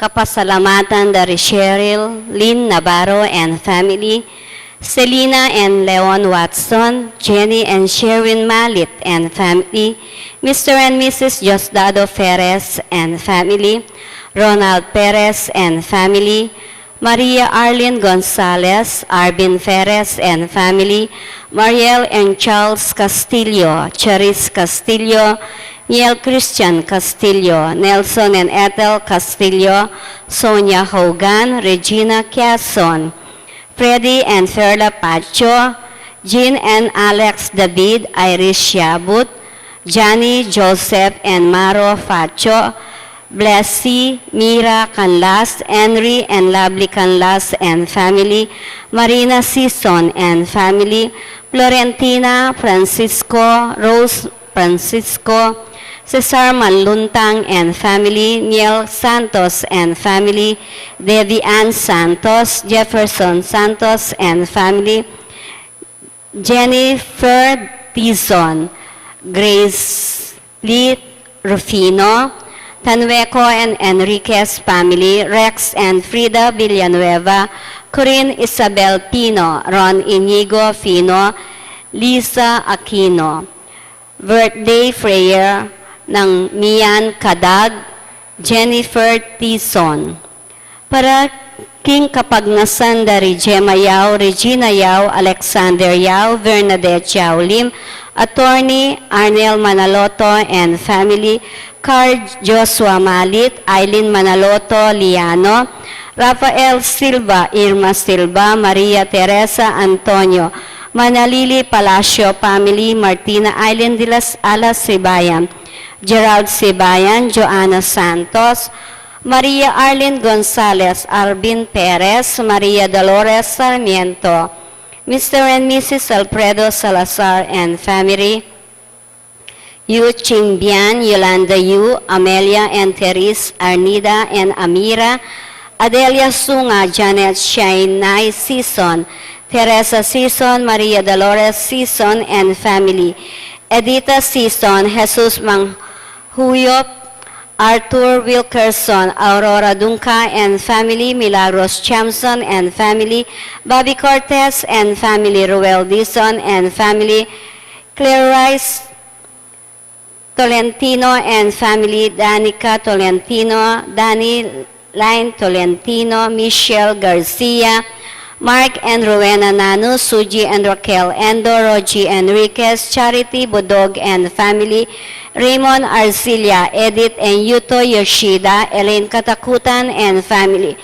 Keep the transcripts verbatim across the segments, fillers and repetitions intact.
Kapasalamatan da ri Cheryl Lynn Navarro and family, Selina and Leon Watson, Jenny and Sherwin Malit and family, Mister and Missus Diosdado Perez and family, Ronald Perez and family, Maria Arlene Gonzalez, Arvin Perez and family, Mariel and Charles Castillo, Charis Castillo, Niel Christian Castillo, Nelson and Ethel Castillo, Sonia Hogan, Regina Quezon, Freddy and Ferla Pacho, Jean and Alex David, Iris Yabut, Johnny, Joseph and Maro Pacho, Blessy, Mira Canlas, Henry and Lovely Canlas and family, Marina Sison and family, Florentina, Francisco, Rose Francisco, Cesar Manluntang and family, Niel Santos and family, Debbie Ann Santos, Jefferson Santos and family, Jennifer Tizon, Grace Lee Rufino, Tanweco and Enriquez family, Rex and Frida Villanueva, Corinne Isabel Pino, Ron Inigo Pino, Lisa Aquino. Birthday prayer nang Mian Kadag, Jennifer Tizon. Para king kapagnasan da ri Gemma Yao, Regina Yao, Alexander Yao, Bernadette Yao Lim, Attorney Arnel Manaloto and family, Carl Joshua Malit, Eileen Manaloto Liano, Rafael Silva, Irma Silva, Maria Teresa Antonio, Manalili Palacio family, Martina Eileen de las Alas Sibayan, Gerald Sibayan, Joanna Santos, Maria Arlene Gonzalez, Alvin Perez, Maria Dolores Sarmiento, Mister and Missus Alfredo Salazar and family, Yu Chingbian, Yolanda Yu, Amelia and Therese, Arnida and Amira, Adelia Sunga, Janet Shainai Sison, Teresa Sison, Maria Dolores Sison and family, Edita Sison, Jesus Manghuyop, Arthur Wilkerson, Aurora Dunca and family, Milagros Chamson and family, Bobby Cortez and family, Ruel Dizon and family, Clarice Tolentino and family, Danica Tolentino, Danny Line Tolentino, Michelle Garcia, Mark and Rowena Nanu, Suji and Raquel Endo, Rogie Enriquez, Charity Budog and family, Raymond Arcilla, Edith and Yuto Yoshida, Elaine Katakutan and family,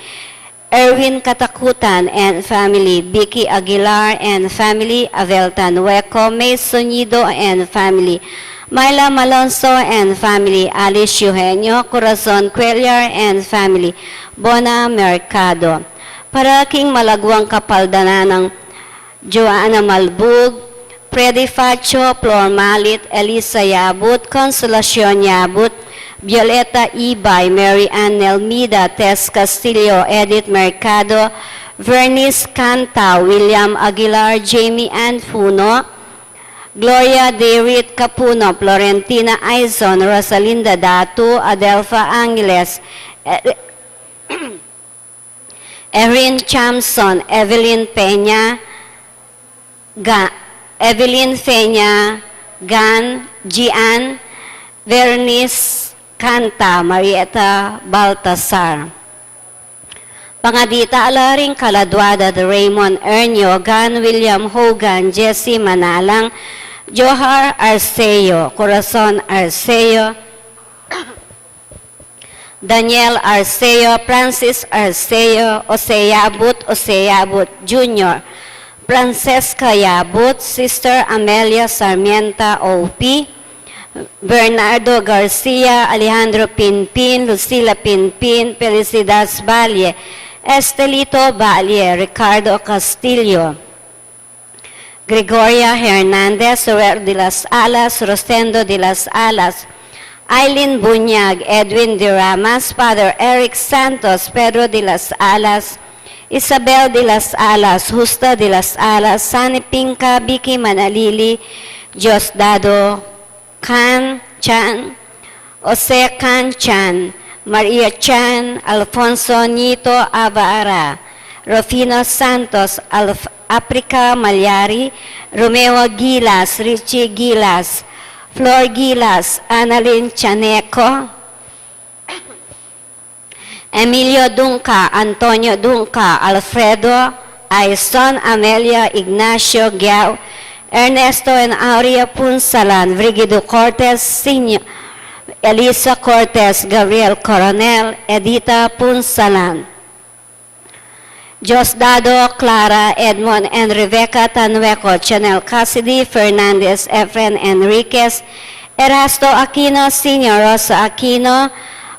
Erwin Katakutan and family, Vicky Aguilar and family, Avel Tanhueco, May Sonido and family, Myla Malonzo and family, Alice Eugenio, Corazon Cuellar and family, Bona Mercado. Para king malaguang kapaldanan nang Joanna Malbug, Freddy Facho, Flor Malit, Elisa Yabut, Consolacion Yabut, Violeta Ibay, Mary Ann Nelmida, Tess Castillo, Edith Mercado, Vernice Canta, William Aguilar, Jamie Ann Puno, Gloria David Capuno, Florentina Aizon, Rosalinda Datu, Adelfa Angeles, E-, Erin Chamson, Evelyn Peña, Ga-, Evelyn Peña, Gan, Gian, Vernice Canta, Marieta Baltasar. Pangadi tala ring kaladua da Raymond Ernio, Gan, William Hogan, Jesse Manalang, Johar Arceo, Corazon Arceo, Daniel Arceo, Francis Arceo, Jose Yabut, Jose Yabut Junior, Francesca Yabut, Sister Amelia Sarmiento O P, Bernardo Garcia, Alejandro Pinpin, Lucila Pinpin, Felicidad Valle, Estelito Valle, Ricardo Castillo, Gregoria Hernandez, Robert de las Alas, Rosendo de las Alas, Aileen Buñag, Edwin de Ramas, Father Eric Santos, Pedro de las Alas, Isabel de las Alas, Justa de las Alas, Sani Pinca, Vicky Manalili, Diosdado Can Chan, Jose Can Chan, Maria Chan, Alfonso Nito Abaara, Rufino Santos, Alf-, Africa Malyari, Romeo Gilas, Richie Gilas, Flor Gilas, Annalyn Chaneco, Emilio Dunca, Antonio Dunca, Alfredo Aison, Amelia Ignacio Giao, Ernesto and Aurea Punsalan, Brigido Cortez Senior, Elisa Cortez, Gabriel Coronel, Edita Punsalan, Diosdado, Clara, Edmond and Rebecca Tanueco, Chanel Cassidy, Fernandez, Efren Enriquez, Erasto Aquino Senior, Rosa Aquino,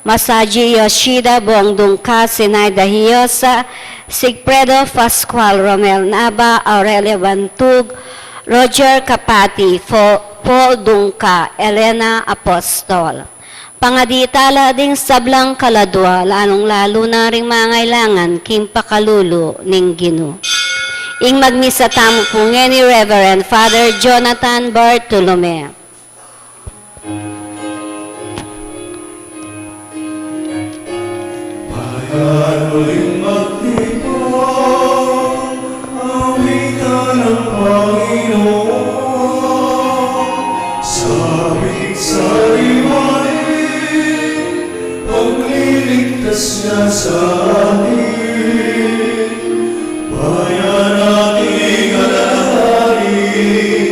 Masaji Yoshida, Bong Dunca, Sinaida Hiosa, Sigfredo Pascual, Romel Nava, Aurelia Bantug, Roger Capati, Fo-, Paul Dunca, Elena Apostol. Pangadi tala ding sablang kaladua, lalung-lalu na ring mangailangan king pakalulu ning Ginu. Ing magmisa tamu pu ngeni, Reverend Father Jonathan Bartolome. Bayan muling magtipon, awitan ang Panginoon. Sabik sariwain, pagliligtas niya sa atin. Bayan nating alalahanin,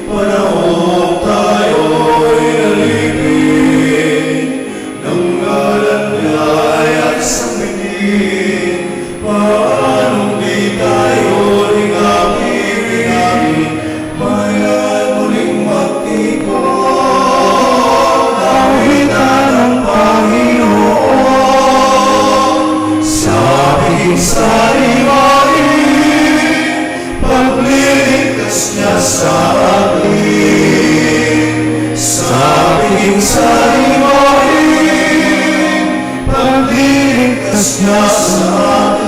panahong tayo'y alipin, ng ngalan niya'y aksang bitin, paanong di tayo ring apirin? Bayan muling magtipon, awitan ang Panginoon. Sabik sariwain, pagliligtas niya sa atin. Sabik sariwain, pagliligtas niya sa atin.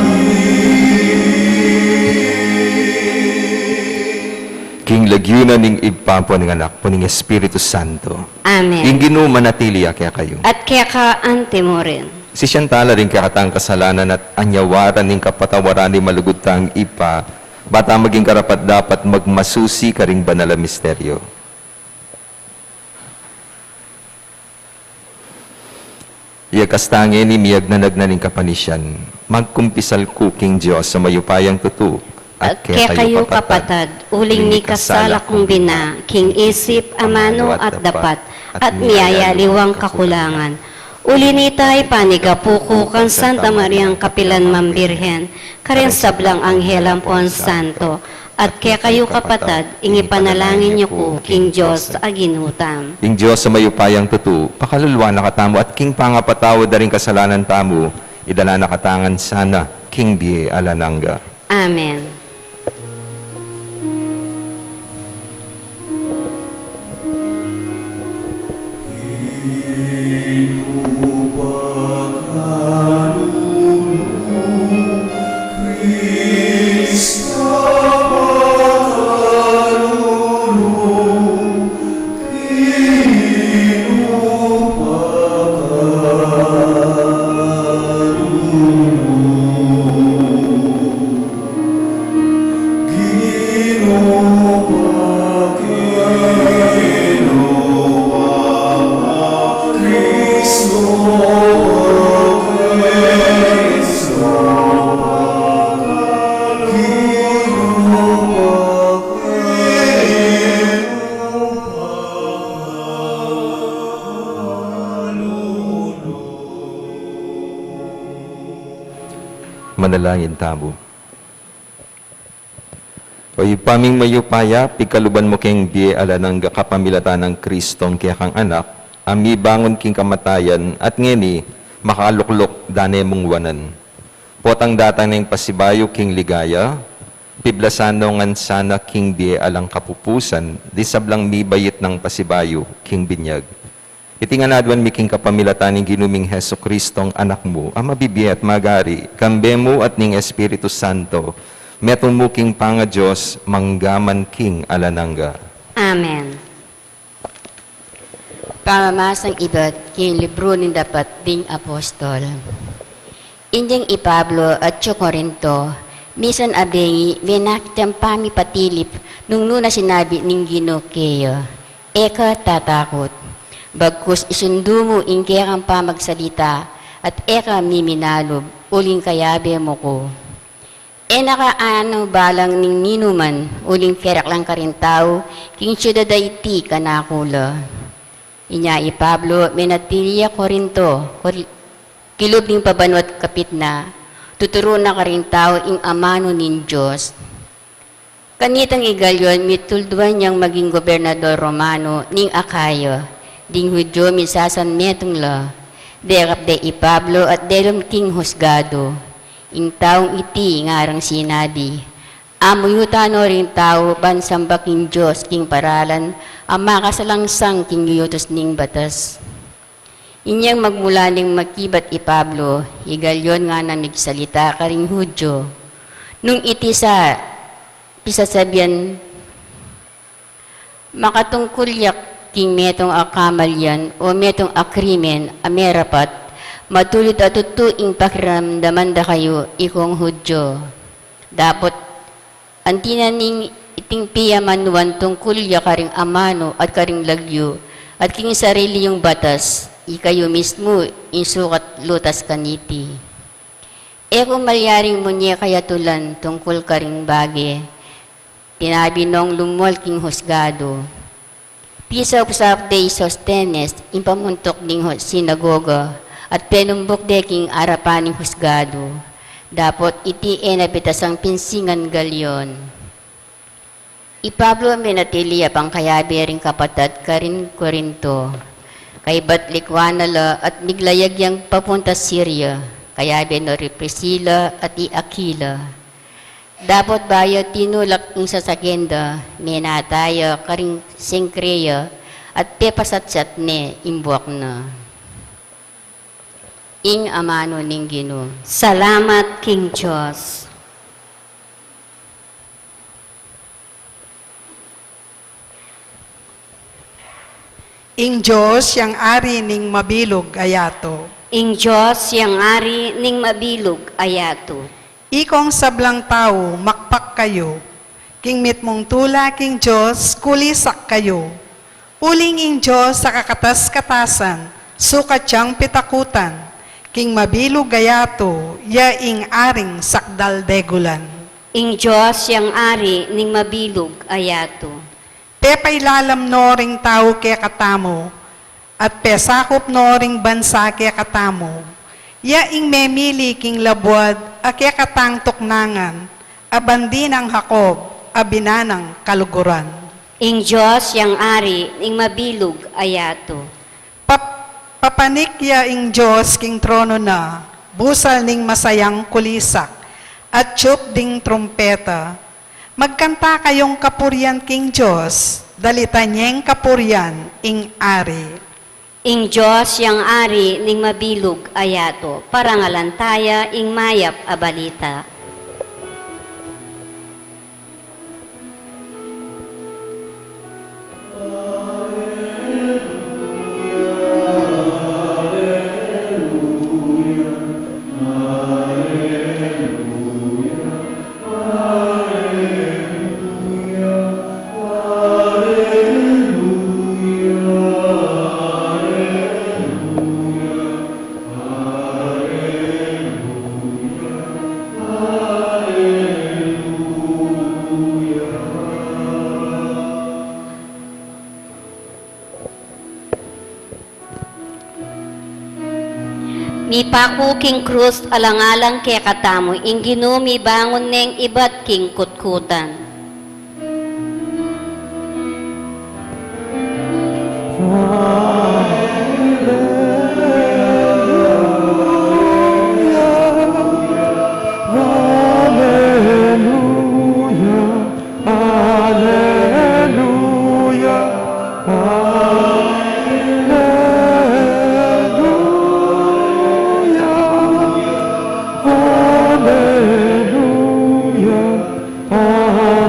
King lagyu na ning Ibpa, ampo ning Anak, ampo ning Espiritu Santo. Amen. Ing Ginu manatili ya kekayu. At keka anti mu rin. Sisian tala ring kekatang kasalanan at anyawaran ning kapatawaran ning malugud tang Ibpa, ba ta maging karapat-dapat magmasusi karing banal a misteryo. Iyagkas ta ngeni, miyagnanag na ning kapanisian, magkumpisal ku king Dios a mayupayang tutu, at kekayu kapatad, uling mikasala kung bina king isip, amanu at dapat, at miyayaliwang kakulangan. Uli nita, ipanigapu ku kang Santa Mariang kapilan man Birhen, kareng sablang anghel ampon santo, at kekayu kapatad, ing ipanalangin yu ku king Dios a Ginu tamu. Ing Dios a mayupayang tutu, pakaluluan na katamu at king pangapatawad da ring kasalanan tamu, idala na katamu ngan sana king bie alang angga. Amen. Manalangin tamu. O Ibpa ming mayupaya, pigkaluban mu keng bie alang angga kapamilatan nang Kristong kekang Anak, a mibangun king kamatayan, at ngeni makaluklok da ne mung wanan. Potang datang neng pasibayu king ligaya, piblasan no ngan sana king bie alang kapupusan, ding sablang mibait nang pasibayu king binyag. Iti ngan aduan mi king kapamilatan ning Ginu ming Jesucristong Anak mu, a mabibie at magari, kambe mu at ning Espiritu Santo, metung mu king pangaDios, mangga man king alang angga. Amen. Pamamasang ibat king libru ning Dapat ding Apostol. Inyang i Pablo atyu Corinto, misan a bengi menakit yang pamipatilip nung nu na sinabi ning Ginu keya, "E ka tatakut. Bagkus isundu mu ing kekang pamagsalita at e ka miminalub uling kayabe mu ku." E na ka anu balang ning ninuman uling keraklan karing tau king siudad a iti kanaku la. Inya i Pablo menatili ya Corinto, Cor-, kilub ning pabanua't kapit na, tuturu na karing tau ing amanu ning Dios. Kanitang i Galion mitulduan yang maging gobernador Romano ning Akaya, ding Judio misasanmetung la. Dekap de i Pablo at delum king husgadu. Ing taung iti ngarang sinabi, "Amuyutan no ring tau ban samba king Dios king paralan a makasalangsang king yutus ning batas." Inyang magmula ning makibat i Pablo, i Galion ngana migsalita karing Judio. Nung iti sa pisasabian, makatungkul ya king metung a kamalian o metung a krimen a merapat, matulid a tutu ing pakiramdaman da kayu, ikong Judio. Dapot anti na ning iting piamanuan tungkul ya karing amanu at karing lagyu at king sarili yung batas, ikayu mismu ing sukat lutas kaniti. E ku malyaring munye kayatulan tungkul karing bage tinabi nong lumwal king husgadu. Pisaupsaup de i Sostenes, ing pamuntuk ning hu-, sinagoga, at penumbuk de king arapan ning husgadu. Dapot iti e na pitasang pinsingan Galion. I Pablo menatili ya pangkayabe ring kapatad karin Corinto. Kaybat likuan na la at miglayag yang papunta Siria, kayabe no ri Priscila at i Aquila. Dapot bayu tinulak ing sasaken da, menata ya karing Cencrea at pepasatsat ne ing buak na. Ing amanu ning Ginu. Salamat king Dios. Ing Dios yang ari ning mabilug a yatu. Ing Dios yang ari ning mabilug a yatu. Ikong sablang tau, makpak kayu. King mitmung tula king Dios, kulisak kayu. Uling ing Dios a kakatas-katasan, sukat yang pitakutan. King mabilug a yatu, ya ing aring sakdal degulan. Ing Dios yang ari ning mabilug a yatu. Pepailalam no ring tau kekatamu, at pesakup no ring bansa kekatamu. Ya ing memili king labuad a kekatang tuknangan, a bandi nang Jacob, a binanang kaluguran. Ing Dios yang ari ning mabilug a yatu. Pap-, papanik ya ing Dios king trono na, busal ning masayang kulisak, at tiyup ding trumpeta. Magkanta kayung kapurian king Dios, dalitan yeng kapurian ing Ari. Ing Dios yang ari ning mabilug a yatu, parangalan taya ing mayap a balita. Mipaku king krus alang-alang kekatamu, ing Ginu mibangun neng ibat king kutkutan. Alleluia, alleluia, alleluia, alleluia, alleluia, alleluia.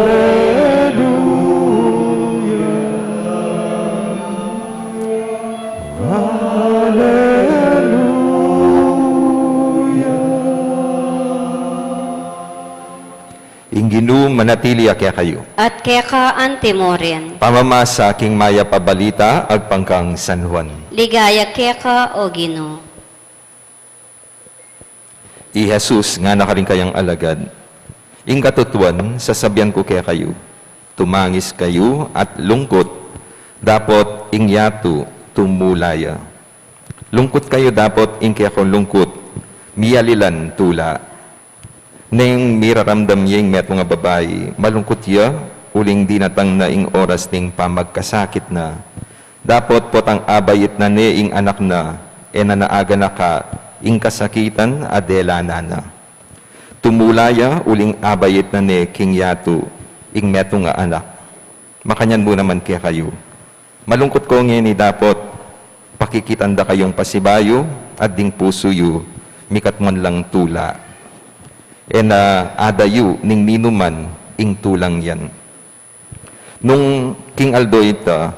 Manatili ya kekayu. At keka antimurin. Pamamasa king mayap a balita agpang kang San Juan. Ligaya keka, O Ginu. I Jesus ngana karing kayang alagad, ing katutuan, sasabian ku kekayu, tumangis kayu at lungkut, dapot ing yatu tumula ya. Lungkut kayu dapot ing kekong lungkut, miyalilan tula. Neng miraramdam ye ing metung a babai, malungkut ya, uling dinatang na ing oras ning pamagkasakit na. Dapot potang abayit na ne ing anak na, e na naaganaka ing kasakitan a dela na na. Tumula ya uling abayit na ne king yatu ing metung a anak. Makanyan mu naman kekayu. Malungkut ko ngeni dapot pakikitan da kayung pasibayu, at ding pusu yu, mikatmuan lang tula. E na adayu ning ninuman ing tulang yan. Nung king aldo ita,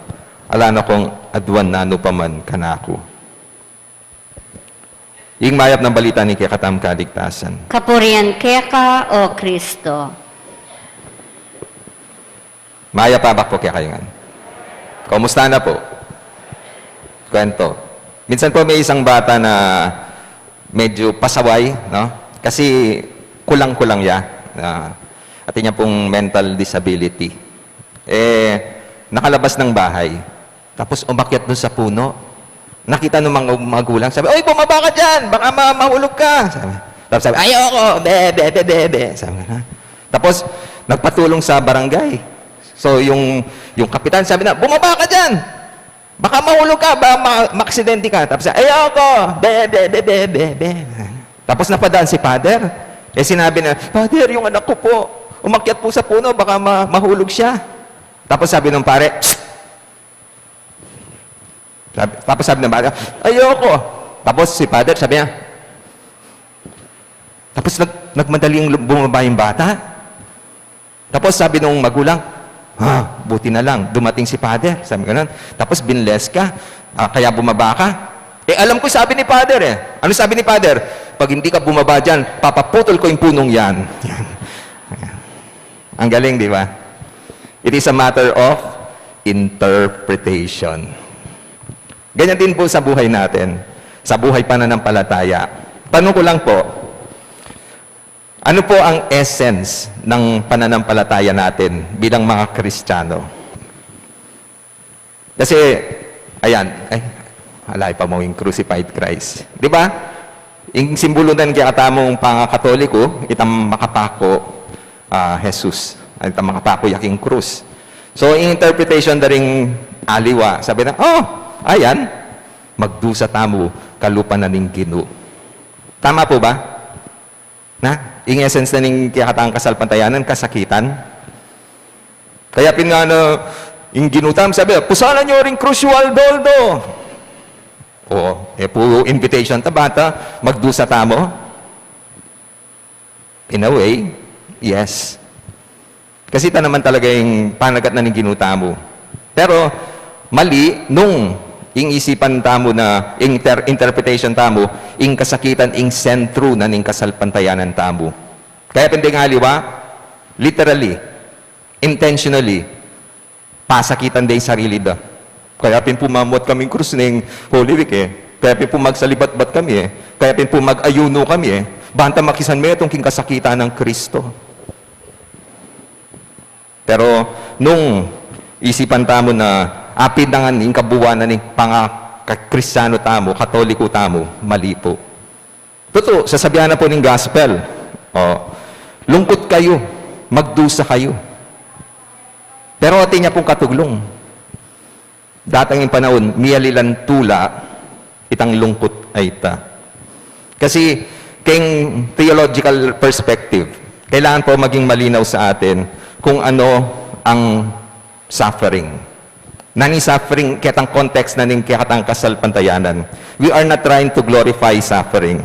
ala na kong aduan nanu pa man kanaku. Ing mayap nang balita ning kekatamung kaligtasan. Kapurian keka, O Kristo. Mayap a abak pu kekayu ngan. Kumusta na pu? Kwento. Minsan pu may isang bata na medyo pasaway, no? Kasi kulang-kulang ya. Ah, atin ya pung mental disability. Eh, nakalabas ng bahay. Tapos umakyat dun sa puno. Nakita nung mga magulang, sabi, "Oy, bumaba ka dyan! Baka ma- mahulog ka!" Sabi. Tapos sabi, "Ayoko! Be, be, be, be, be!" Sabi nga. Tapos, nagpatulong sa barangay. So, yung, yung kapitan, sabi na, "Bumaba ka dyan! Baka mahulog ka, baka ma- maaksidente ka." Tapos, "Ayoko! Be, be, be, be, be, be!" Tapos napadaan si Father. Eh, sinabi na, "Father, yung anak ko po, umakyat po sa puno, baka ma- mahulog siya." Tapos sabi ng pare, "Psst!" Sabi, tapos sabi ng bata, "Ayoko." Tapos si Father, sabi niya, tapos nag- nagmadaling lu- bumaba yung bata. Tapos sabi nung magulang, "Ah, buti na lang, dumating si Father." Sabi ganun. Tapos binless ka, ah, kaya bumaba ka. Eh, alam ko sabi ni Father eh. Ano sabi ni Father? "Pag hindi ka bumaba dyan, papaputol ko yung punong yan." Yan. Ang galing, di ba? It is a matter of interpretation. Ganyan din po sa buhay natin, sa buhay pananampalataya. Tanong ko lang po, ano po ang essence ng pananampalataya natin bilang mga Kristiyano? Kasi, ayan, ay, alay pa mo yung crucified Christ. Di ba? Yung simbolo na ng kekatamung pangakatoliko, itang makapaku, ah, Jesus. Ay, itang makapaku ya king krus. So, yung interpretation da ring aliwa, sabi na, "Oh, ayan, magdusa tamu, kalupa na ning Ginu." Tama po ba? Na, ing essence na ning kekatang kasalpantayanan, kasakitan. Kaya pin nga na, ing Ginu tamu, sabi, "Pusalan yu ring krus yu, aldo-aldo." O, e pu invitation ta ba ta magdusa tamu? In a way, yes. Kasi ita naman talaga ing panagat na ning Ginu tamu. Pero mali nung ing isipan tamu na, ing inter- interpretation tamu, ing kasakitan ing sentru na ning kasalpantayanan tamu. Kaya pin deng aliwa, literally, intentionally, pasakitan da ing sarili da. Kaya pin pu mamuat kaming krus ning Holy Week e. Kaya pin pu magsalibatbat kami e. Kaya pin pu mag-ayuno kami e. Banta makisan metung king kasakitan nang Kristo. Pero nung isipan tamu na apin na ngan ing kabuuan na ning pangaka-Kristiyano tamu, Katoliko tamu, mali pu. Tutu, sasabian na pu ning gospel, o, "Lungkut kayu, magdusa kayu." Pero atin ya pung katuglung. Datang ing panaun, miyalilan tula itang lungkut a ita. Kasi, king theological perspective, kailangan po maging malinaw sa atin kung ano ang suffering. Nanu ing suffering, ketang context na ning kekatang kasalpantayanan. We are not trying to glorify suffering.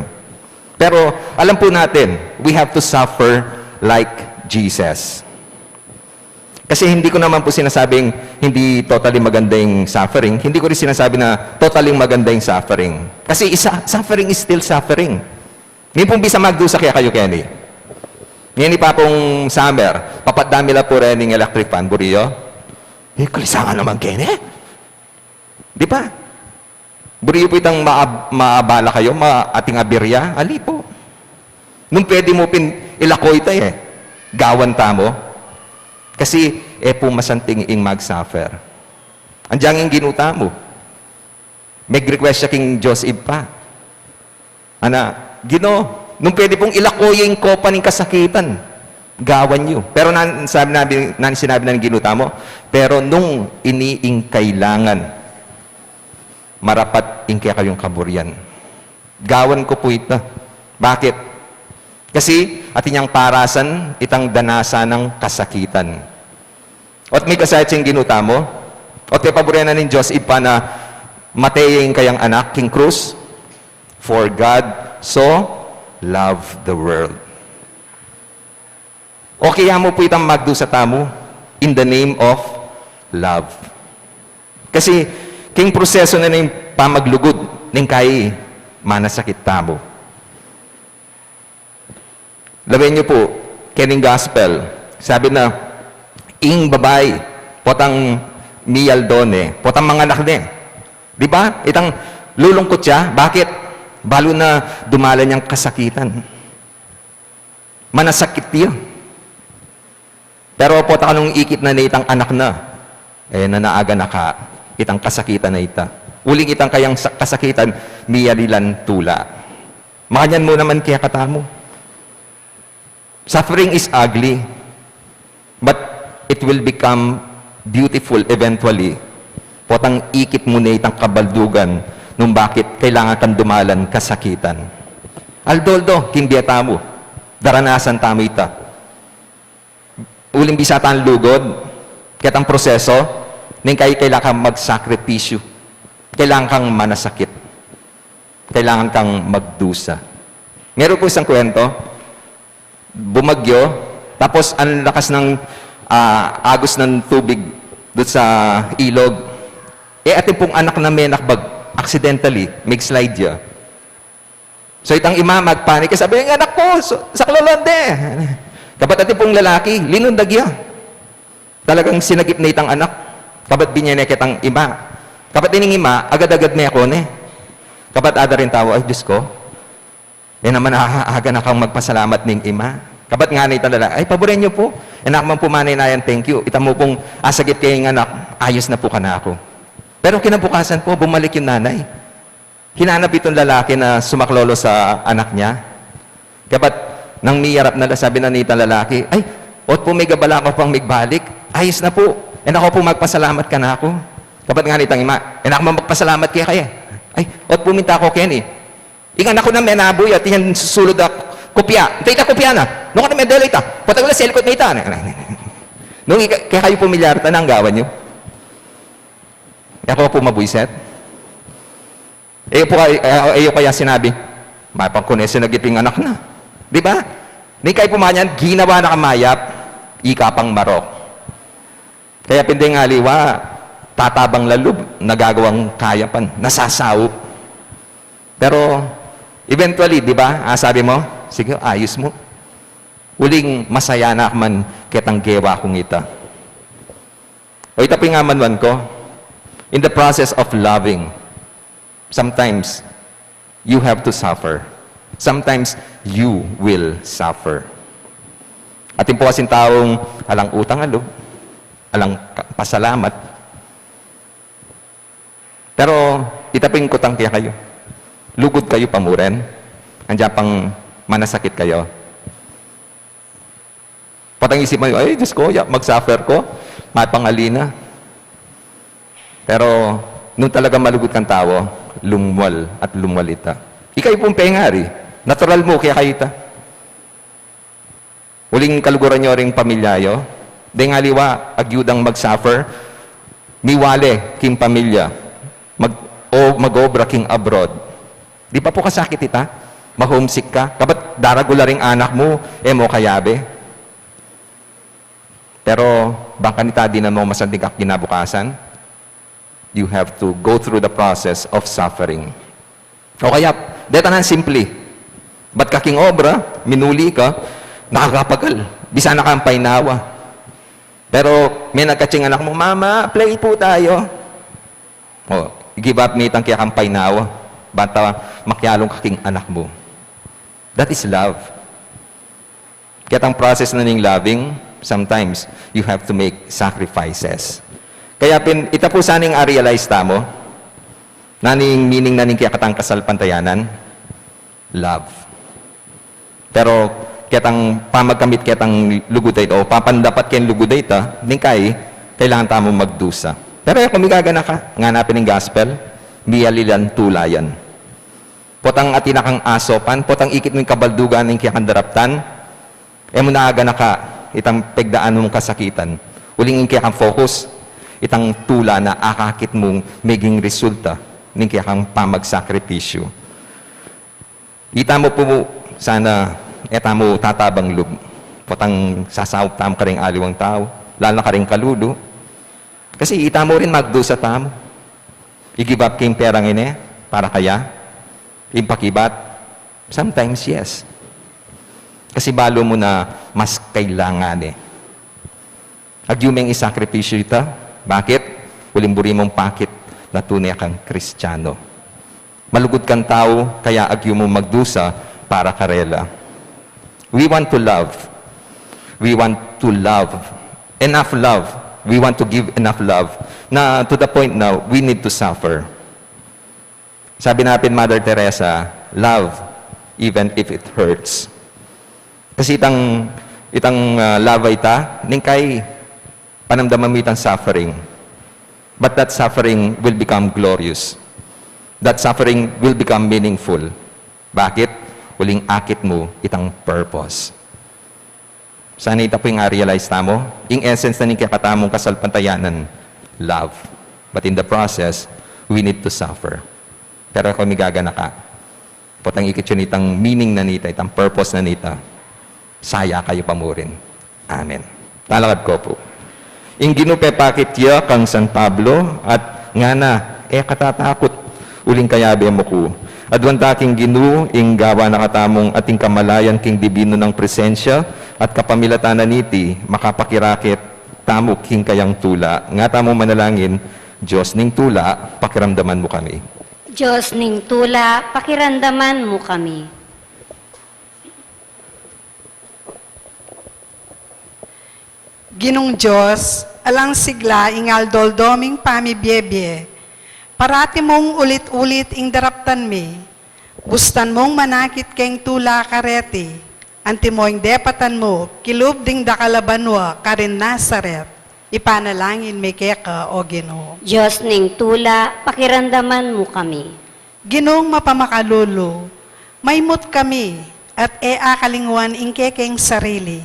Pero, alam po natin, we have to suffer like Jesus. Kasi hindi ko naman po sinasabing hindi totally maganda yung suffering. Hindi ko rin sinasabi na totally maganda yung suffering. Kasi isa, suffering is still suffering. Ngayon pong bisa magdusa kaya kayo, Kenny. Ngeni pa pung summer, papatda mi la pu reng electric fan, buri yu? Eh, kalisangan naman keni. Di ba? Buri yu pu itang maab-, maabala kayu, ma-, ating abirya? Ali pu. Nung pwede mu pin ilako ita e, gawan tamu. Kasi, e pu masanting ing mag-suffer. Andiyan ing Ginu tamu. Mag-request ya king Dios Ibpa. Ana, Ginu, nung pwede pung ilako ya ing kopa ning kasakitan, gawan yu. Pero nan-, sabi, nabi-, nan-, sinabi na ning Ginu tamu, pero nung ini ing kailangan, marapat ing kekayung kaburian. Gawan ku pu ita. Bakit? Kasi, atin yang parasan itang danasan nang kasakitan. Ot mekasakit ya ing Ginu tamu, ot pepaburian na ning Dios Ibpa na mate ya ing kayang anak king krus, "For God so loved the world." Okay ya mu pu itang magdusa tamu in the name of love. Kasi, king proseso na ning pamaglugud, ning kai manasakit tamu. Lawen yu pu, kening gospel, sabi na, ing babai, potang miyaldo ne, potang manganak ne. Di ba? Itang lulungkut ya. Bakit? Balu na dumalan yang kasakitan. Manasakit ya. Pero pota kanung ikit na ne itang anak na, e na naaganaka itang kasakitan a ita. Uling itang kayang sa-, kasakitan, miyari lang tula. Makanyan mu naman kekatamu. Suffering is ugly, but it will become beautiful eventually. Potang ikit mu ne itang kabaldugan nung bakit kailangan kang dumalan kasakitan. Aldo-aldo, king bie tamu, daranasan tamu ita. Uling bisa tang lugud ketang proseso, ning kai-, kailangan kang magsakripisyu. Kailangan kang manasakit. Kailangan kang magdusa. Meron pu isang kwento, bumagyo, tapos ang lakas ng, ah, agos ng tubig doon sa ilog. E, atin pung anak na menakbag, accidentally, mag-slide ya. So, itang ima, magpanik ya, sabi, "Ing anak ku, su-, saklolon de." Kabat atin pung lalaki, linundag ya. Talagang sinagip na itang anak. Kabat binye ne ketang ima. Kabat ining ima, agad-agad meko ne. Kabat ada ring tau, "Ay, Diyos ko, e naman, aga na kang magpasalamat ning ima." Kabat ngana itang lalaki, "Ay, paburen yu pu. E na ku man pu manaynayan thank you. Ita mu pung asagip ke ing anak, ayos na pu kanaku." Pero kinabukasan pu, bumalik yung nanay. Hinanap itong lalaki na sumaklolo sa anak niya. Kabat nang miyarap na la, sabi na nitang lalaki, "Ay, ot pu, megabala ku pang magbalik. Ayos na pu. E na ku pu magpasalamat kanaku." Kabat ngana itang ima, "E na ku man magpasalamat keka e." "Ay, ot pu, minta ku keni. Ing anak ku na menabu ya, atin yang susulud a kopya. Ita, ita kopya na. Nung ka na medela ita, patagul la selikut na ita." Nung ika-, kekayu pamilyar ita, nanu ing gawan yu? E kayu pu mabuiset? E yu pu kay-, e, e yu kaya sinabi, "Mayap kung e sinagip ing anak na." Di ba? Ning kai pu manyan, ginawa na kang mayap, ika pang marok. Kaya pin deng aliwa, tatabang la lub, nagagawang kayapan, nasasaup. Pero, eventually, di ba, ah, sabi mu, "Sige, ayos mu. Uling masaya na ku man ketang gewa kung ita." O ita pin ing amanuan ku, in the process of loving, sometimes you have to suffer. Sometimes you will suffer. Atin pu kasing taung alang utang a lub, alang ka-, pasalamat. Pero ita pin kutang kekayu. Lugud kayu pa mu rin. Andiyan pang manasakit kayu. Potang isip mu, "Ay, Diyos ko, ya, mag-suffer ku, mapangali na." Pero nung talagang malugud kang tau, lumwal at lumwal ita. Ikayu pung pengari, natural mu kekayu ita. Uling kaluguran yu ring pamilya yu, deng aliwa, agyudang mag-suffer, miwale king pamilya, mag-, o mag-obra king abroad. Di pa pu kasakit ita? Ma-homesick ka? Kabat daragul la ring anak mu, e mu kayabe. Pero bang kanita dinan mu masanting kang kinabukasan, you have to go through the process of suffering. O kaya, deta nang simple. Bat ka king obra, minuli ka, Nakakapagal. Bisa na kang painawa. Pero may nagkatsing anak mo, "Mama, play po tayo." O, give up mo itang kekang painawa. Banta makialung ka king anak mo. That is love. Ketang process na ning loving, sometimes you have to make sacrifices. Kaya pin, ita pu sana ing a-realize tamu, nanu ing meaning na ning kekatang kasalpantayanan, love. Pero ketang pamagkamit ketang lugud a ita, o papandapat keng lugud a ita, ning kai, kailangan tamu magdusa. Pero e ku migaganaka, ngana pin ing gospel, miyalilan tula yan. Potang atin na kang asopan, potang ikit mu ing kabaldugan ning kekang daraptan, e mu na aganaka itang pegdaan mung kasakitan. Uling ing kekang focus, itang tula na akakit mung meging resulta ning kekang pamagsakripisyu. Ita mu pu sana, e tamu tatabang lub. Potang sasaup tamu karing aliwang tau, lalu na karing kalulu. Kasi ita mu rin magdusa tamu. I-give up ke ing perang ini para kaya, ing pakibat, sometimes yes. Kasi balu mu na mas kailangan e. Agyu meng isakripisyu ita. Bakit? Uling buri mung pakit na tune kang Kristiyanu. Malugud kang tau, kaya agyu mung magdusa para karela. We want to love. We want to love. Enough love. We want to give enough love. Na to the point na we need to suffer. Sabi na pin Mother Teresa, "Love, even if it hurts." Kasi itang, itang, ah, love a ita, ning kai panamdaman mu itang suffering. But that suffering will become glorious. That suffering will become meaningful. Bakit? Uling akit mu itang purpose. Sana ita pu ing a-realize tamu, ing essence na ning kekatamung kasalpantayanan, love. But in the process, we need to suffer. Pero e ku migaganaka, potang ikit yu itang meaning na nita, itang purpose na nita, saya kayu pa mu rin. Amen. Talakad ku pu. Ing Ginu pepakit ya kang San Pablo at ngana, "E ka tatakut, uling kayabe mu ku." Aduan ta king Ginu, ing gawa na katamung ating kamalayan king dibinu nang presensya at kapamilatan na niti, makapakirakit tamu king kayang tula. Nga tamu manalangin, "Dios ning tula, pakiramdaman mu kami." Dios ning tula, pakiramdaman mu kami. Ginung Dios, alang sigla ing aldo-aldo ming pamibiebie, parati mung ulit-ulit ing daraptan mi. Bustan mung manakit keng tula kareti, antimo ing depatan mu kilub ding dakal a banua karin Nazaret. Ipanalangin mi keka, O Ginu. Dios ning tula, pakiramdaman mu kami. Ginung mapamakalulu, maimut kami, at e akalingwan ing kekeng sarili.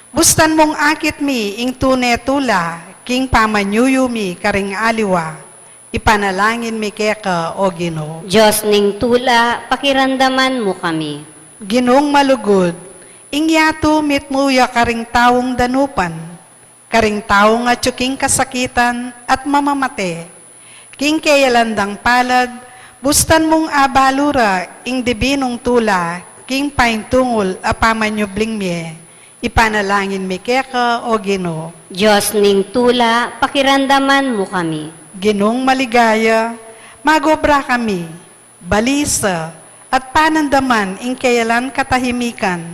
Bustan mung akit mi ing tune tula, king pamanyuyu mi karing aliwa. Ipanalangin mi keka, O Ginu. Dios ning tula, pakiramdaman mu kami. Ginung malugud, ing yatu mitmu ya karing taung danupan, karing taung atyu king kasakitan at mamamate. King keyalan dang palad, bustan mung abalu ra ing dibinung tula king paintungul a pamanyubling mie. Ipanalangin mi keka, O Ginu. Dios ning tula, pakiramdaman mu kami. Ginung maligaya, magobra kami, balisa, at panandaman ing keyalan katahimikan.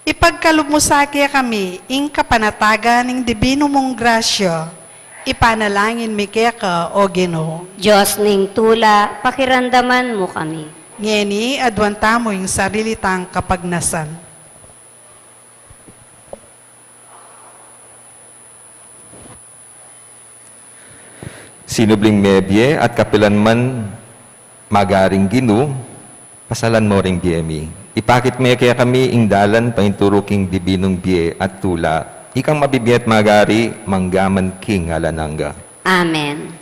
Ipagkalub mu sa kekami ing kapanatagan ning dibinu mung grasya. Ipanalangin mi keka, O Ginu. Dios ning tula, pakiramdaman mu kami. Ngeni, aduan tamu ing sarili tang kapagnasan. Sinubling mebie at kapilan man magaring Ginu, pasalan mo ring bie mi. Ipakit me kekami ing dalan painturu king dibinung bie at tula. Ikang mabibie at magari, mangga man king alang angga. Amen.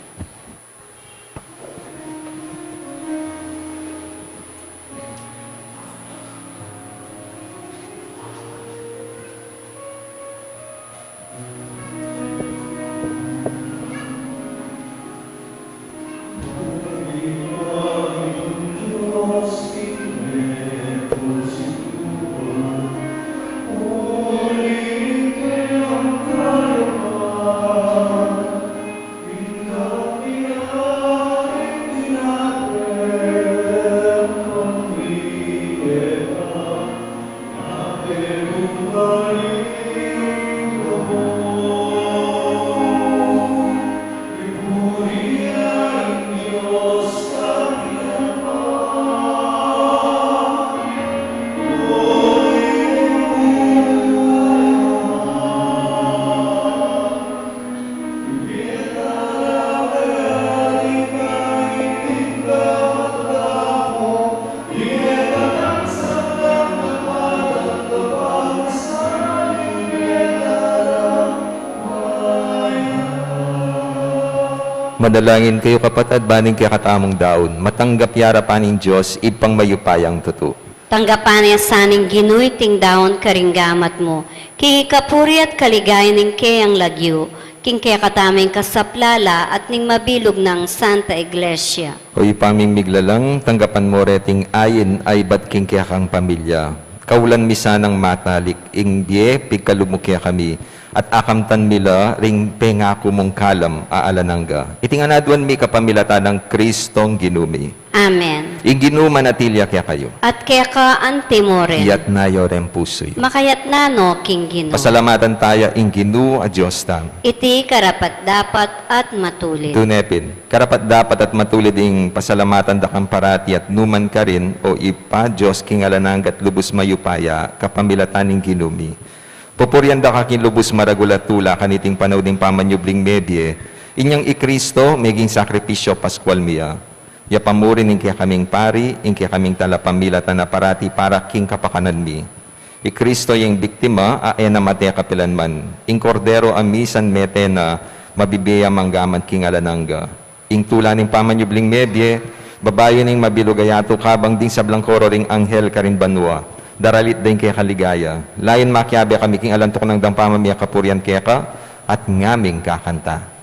Manalangin kayu, kapatad, ban ing kekatamung daun matanggap ya arapan ning Dios, Ibpang mayupayang tutu. Tanggapan na sa ning Ginu iting daun karing gamat mu, king ikapuri at kaligayan ning keyang lagyu, king kekatamung kasaplalan at ning mabilug nang Santa Iglesia. O Ibpa ming miglalang, tanggapan mu reting ain a ibat king kekang pamilya. Kaulan mi sanang matalik ing bie pigkalub mu kekami, at akamtan mi la ring pengaku mung kalam a alang angga. Iti ngan aduan mi kapamilatan nang Kristong Ginu mi. Amen. Ing Ginu manatili ya kekayu. At keka anti mu rin. Iyatas yu reng pusu yu. Makayatas no king Ginu. Pasalamatan taya ing Ginu a Dios tamu. Iti karapat-dapat at matulid. Tune pin, karapat-dapat at matulid ing pasalamatan da kang parati at nukarin man, o Ibpa, Dios king alang angga at lubus mayupaya, kapamilatan ning Ginu mi. Pupurian da ka king lubus maragul a tula kaniting panaun ning pamanyubling mebie, inyang i Kristo meging sakripisyu Paskual mi ya. Ya pa mu rin ing kekaming pari, ing kekaming talapamilatan a parati para king kapakanan mi. I Kristo ya ing biktima a e na mate kapilanman, ing Kordero a misan mete na, mabibie ya manggaman king alang angga. Ing tula ning pamanyubling mebie, babayu ning mabilug a yatu kabang ding sablang koro ring anghel karin banua, daralit da ing keka ligaya. Layun makiabe kami king alang tuknang dang pamamie kapurian keka, at ngaming kakanta.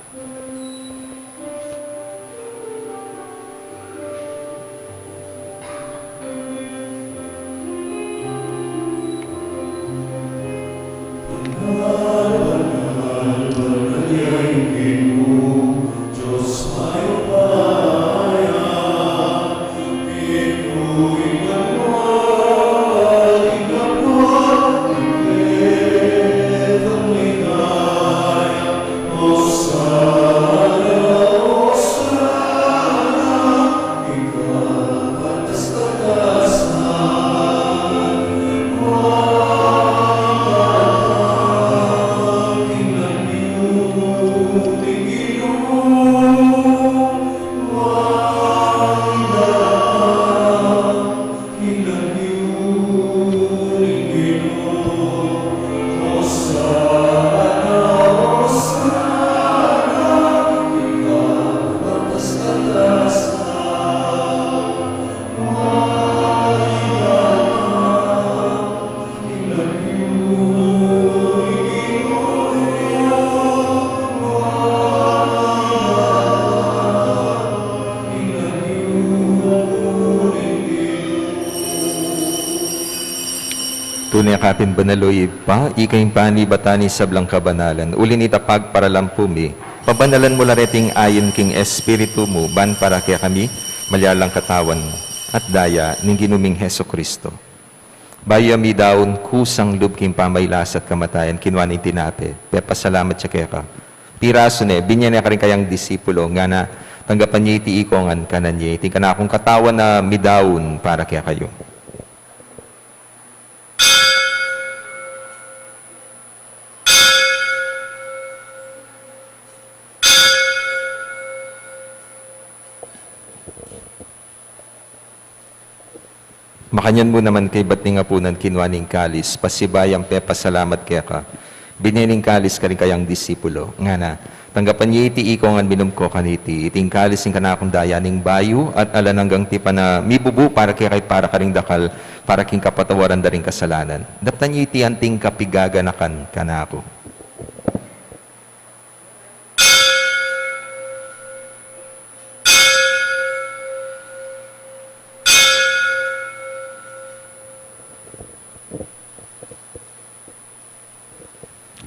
Tune ka pin banal, o Ibpa, ika ing panibatan ning sablang kabanalan. Uli na nita, pagparalampu mi, pabanalan mu la reting ain king Espiritu mu, ban para kekami malyari lang katawan at daya ning Ginu ming Jesucristo. Bayu ya midaun kusang lub king pamailas at kamatayan, kinua ne ing tinape, pepasalamat ya keka, pirasu ne, binye ne karing kayang disipulo, ngana, tanggapan ye iti ikong ngan, kanan ye, iti ing kanakung katawan a midaun para kekayu. Makanyan mu naman kaybat ning apunan, kinua ne ing kalis, pasibayu yang pepasalamat keka, binye ne ing kalis karing kayang disipulo, ngana, tanggapan ye iti ikong ngan, minum ko kaniti, iti ing kalis ning kanakung daya ning bayu at alang anggang tipan a mibubu para kekayu at para karing dakal, para king kapatawaran da ring kasalanan. Daptan ye iti anting kapigaganakan kanaku.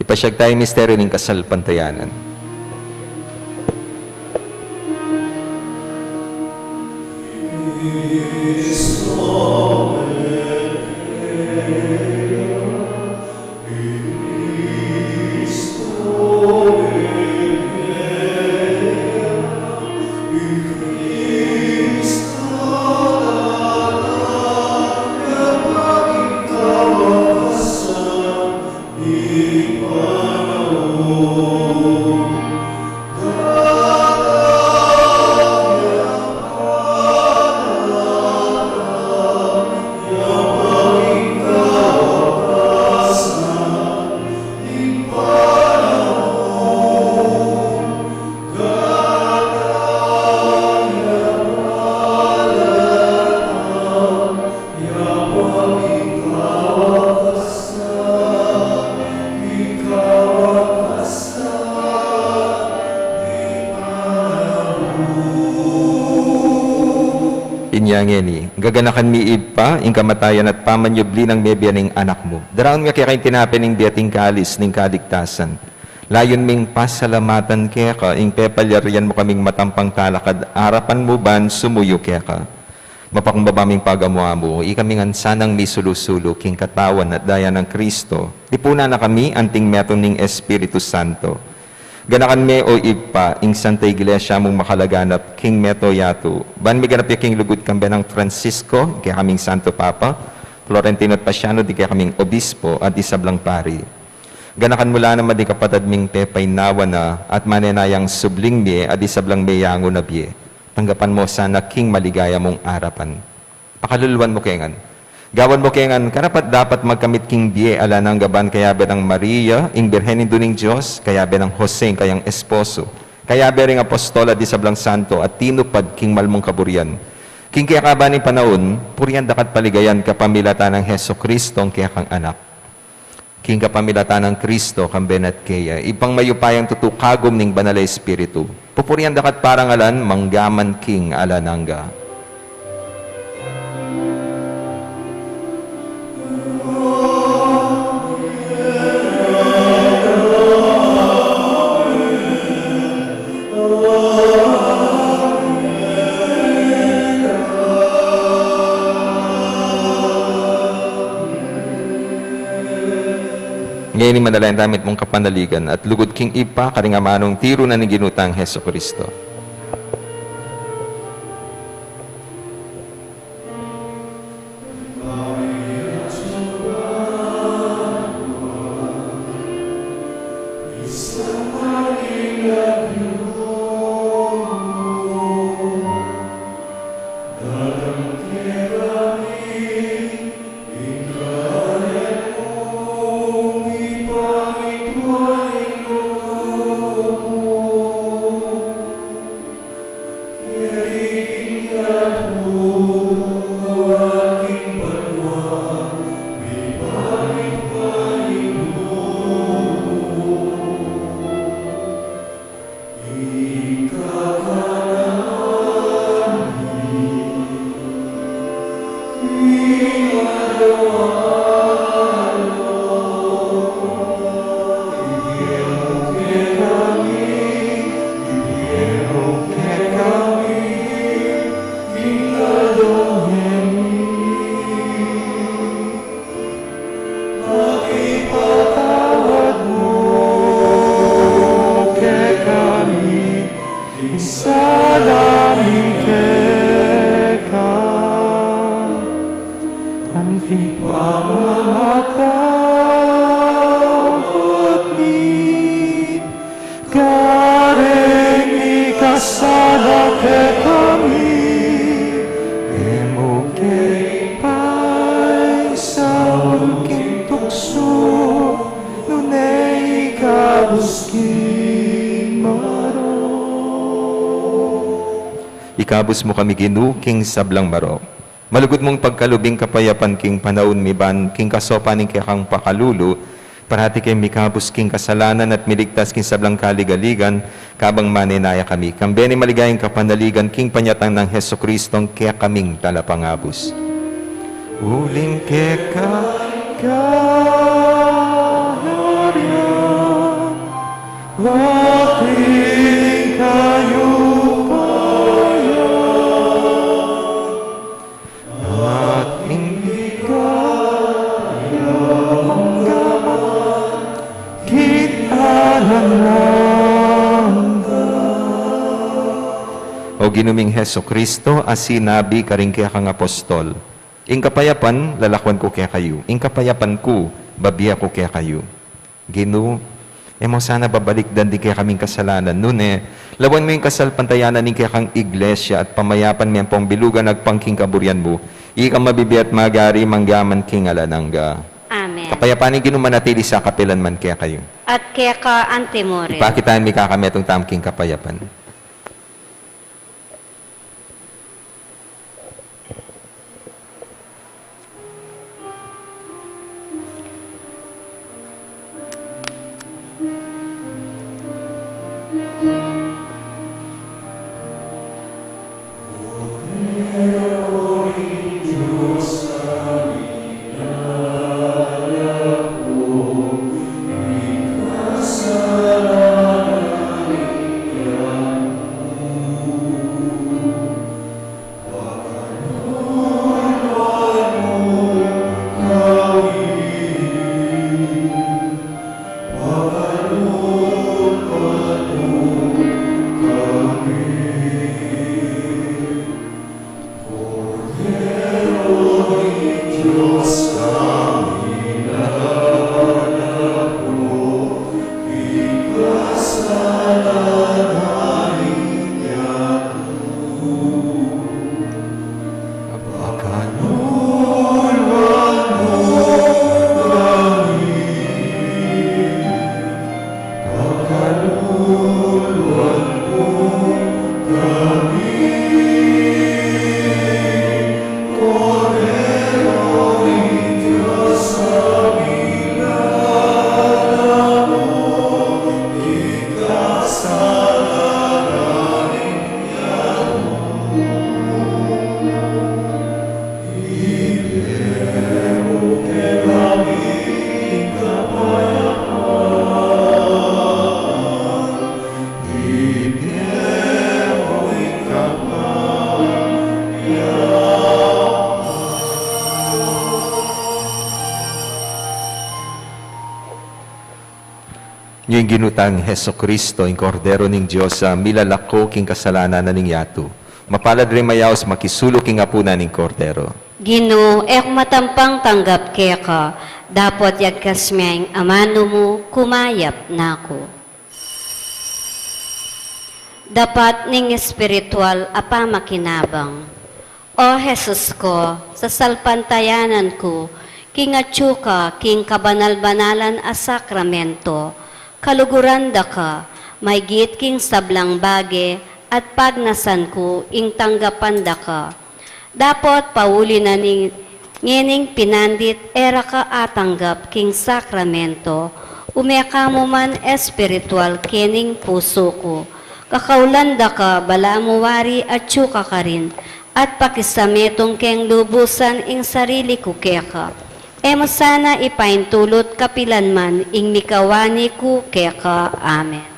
Ipasyag taya ing misteryu ning kasalpantayanan. Inya ngeni, gaganakan mi Ibpa, ing kamatayan at pamanyubli nang mebie ning Anak mu. Daraun mi keka ing tinape ning bie at ing kalis ning kaligtasan. Layun ming pasalamatan keka ing pepalyarian mu kaming matampang talakad arapan mu ban sumuyu keka. Mapakumbaba ming pagamu-amu, ikami ngan sanang misulu-sulu king katawan at daya nang Kristo. Tipunan na kami anting metung ning Espiritu Santo. Ganakan me, o Ibpa, ing Santa Iglesia mung makalaganap king mabilug a yatu, ban miganap ya king lugud kambe nang Francisco, ing kekaming Santo Papa, Florentino at Pasiano, ding kekaming Obispo at ding sablang pari. Ganakan mu la naman ding kapatad ming pepaynawa na at manenayang subling mie at ding sablang meyangu na bie. Tanggapan mu sana king maligaya mung arapan. Pakaluluan mu ke ngan. Gawan mu ke ngan karapat-dapat magkamit king bie alang angga ban kayabe nang Maria, ing Birhen Indu ning Dios, kayabe nang Jose, ing kayang esposo, kayabe ring apostol at ding sablang santo a tinupad king mal mung kaburian. King kekaban ning panaun, purian daka at paligayan kapamilatan nang Jesucristo, ing kekang Anak. King kapamilatan nang Kristo, kambe na at keya, Ibpang mayupayang tutu, kagum ning Banal a Espiritu, pupurian daka at parangalan mangga man king alang angga. Ngeni manalangin tamu mitmung kapanaligan at lugud king Ibpa karing amanung tiru na ning Ginu tang Jesucristo. Ipatawad mu kekami ing sala mi keka, anti ing pamamatawad mi karing mikasala kekami, e mu ke paisaul king tuksu, nune ikabus king marok. Ikabus mu kami, Ginu, king sablang marok. Malugud mung pagkalub ing kapayapan king panaun mi ban king kasopan ning kekang pakalulu, parati keng mikabus king kasalanan at miligtas king sablang kaligaligan, kabang manenaya kami kambe ning maligayang kapanaligan king panyatang nang Jesucristong kekaming Talapangabus. Uling keka ing kaharian, at ing kayupayan, at ing ligaya mangga man king alang angga. O Ginu ming Jesucristo, a sinabi karing kekang apostol, "Ing kapayapan lalakwan ku kekayu, ing kapayapan ku babie ku kekayu." Ginu, e mu sana babalikdan ding kekaming kasalanan, nune lawan mu ing kasalpantayanan ning kekang Iglesia at pamayapan mi ampong bilugan agpang king kaburian mu, ikang mabibie at magari mangga man king alang angga. Amen. Ing kapayapan ning Ginu manatili sa kapilan man kekayu. At keka anti mu rin. Ipakit tamu ing mikametung tamu king kapayapan. Ing Ginu tang Jesucristo, ing Kordero ning Dios, a milalako king kasalanan na ning yatu. Mapalad ring mayaus makisalu king apunan ning Kordero. Ginu, e ku matampang tanggap keka, dapot yagkas me ing amanu mu, kumayap na ku. Dapat ning espiritual a pamakinabang. O Jesus ko, sasalpantayanan ku king atyu ka king kabanal-banalan a sakramento, kaluguran da ka maygit king sablang bage at pagnasan ku ing tanggapan da ka. Dapot pauli na ning ngening pinandit e ra ka atanggap king sakramento, ume ka mu man espiritual kening pusu ku. Kakaulan da ka balamu wari atyu ka karin, at pakisametung keng lubusan ing sarili ku keka. E mu sana ipaintulut kapilan man ing mikawani ku keka. Amen.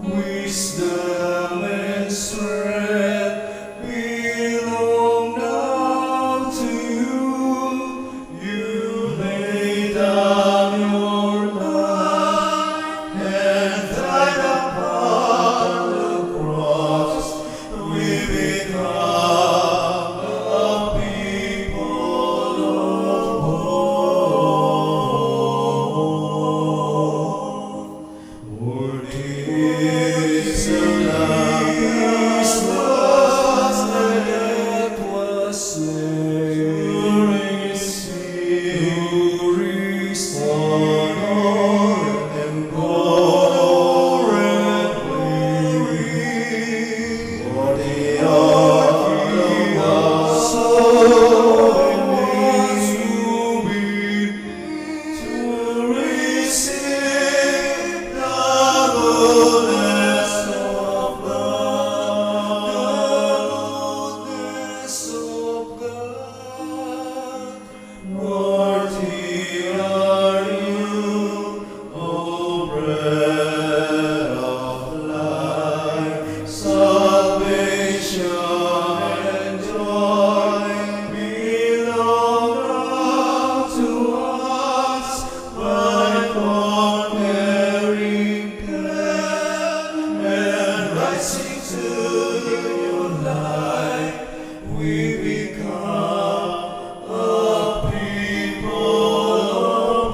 Wisdom and strength belong now to you. You lay down your life and died upon the cross. We become a people of hope. Worthy is the Lamb whose blood was slain to receive honor and glory. Worthy are you, O Lord, to be to receive the goodness of God, goodness of God. Worthy are you, O bread of life, salvation and joy belong now to us. By God bearing claim and rising to new life, we become a people of praise.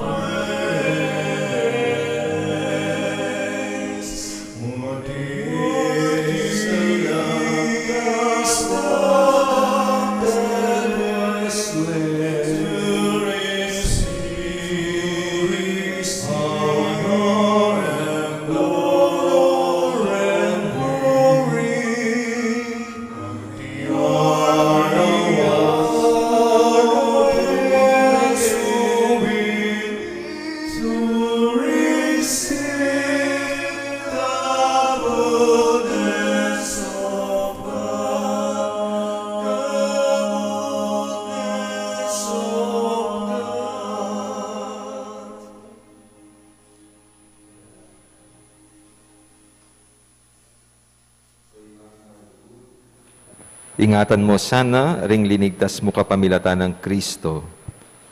Ingatan mu sana ring linigtas mu kapamilatan nang Kristo.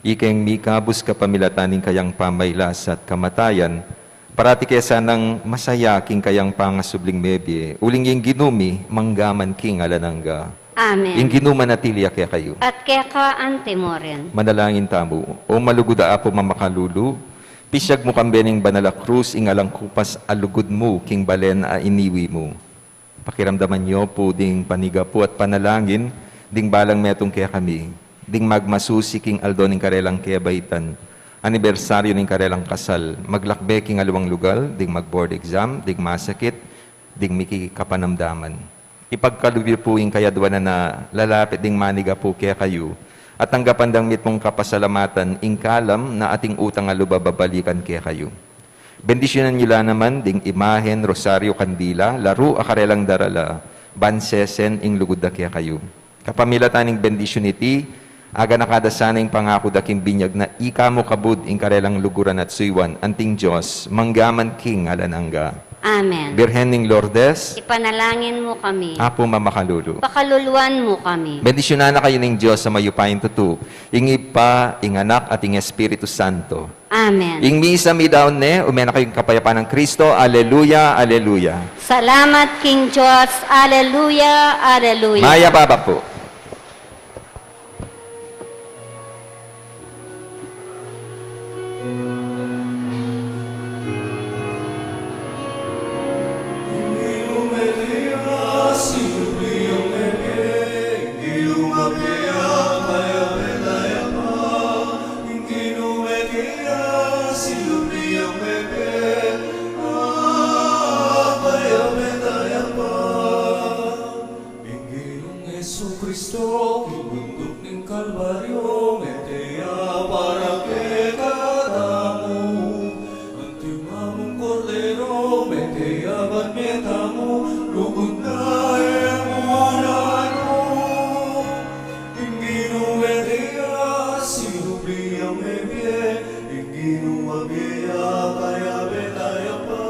Ikeng mikabus kapamilatan ning kayang pamailas at kamatayan, parati ke sanang masaya king kayang pangasubling mebie, uling ing Ginu mi manggaman king alang angga. Amen. Ing Ginu manatili ya kekayu. At keka antimurin. Manalangin tamu. O malugud a Apu mamakalulu, pisyag mu kambe ning banal a krus ing alang kupas a lugud mu king balen a iniwi mu. Pakiramdaman yu pu ding panigapu at panalangin ding balang metung kekami, ding magmasusi king aldo ning karelang kebaitan, anibersaryu ning karelang kasal, maglakbe king aliwang lugal, ding mag-board exam, ding masakit, ding miki kapanamdaman. Ipagkalub yu pu ing kayaduanan a lalapit ding manigapu kekayu, at tanggapan dang mitmung kapasalamatan ing kalam na ating utang a lub a babalikan kekayu. Bendisyunan yu la naman ding imahen, rosaryu, kandila, laru a karelang darala, ban sesen ing lugud da kekayu. Kapamilatan ning bendisyun iti, aganaka da sana ing pangaku da king binyag na ika mu kabud ing karelang luguran at suyuan, anting Dios, manggaman king alang angga. Amen. Birhen ning Lourdes, ipanalangin mu kami. Apu mamakalulu, pakaluluan mu kami. Bendisyunan na kayu ning Dios a mayupayang tutu, ing Ibpa, ing Anak, at ing Espiritu Santo. Amen. Ing misa midaun ne, ume na kayu king kapayapan nang Kristo. Aleluya, aleluya. Salamat king Dios. Aleluya, aleluya. Mayap a abak pu. Ing Ginung Jesucristo, king bunduk ning Kalbaryo, mete ya para kekatamu. Antimamung Kordero, mete ya ban metamu, lugud na e mu nanu. Ing Ginu mete ya, sinubli yang mebie, ing Ginu mabie ya, kayabe taya pa.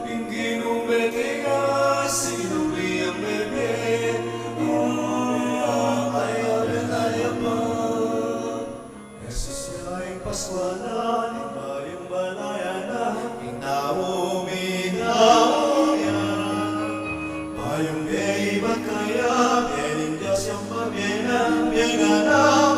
Ing Ginu mete ya, sinubli yang mebie, kayabe taya pa. Jesus ya ing Paskuanan, ing bayung balayan na, ing tau minawang ya. Bayung bie ibat kaya, bie ning Dios yang mabie na, bie na na.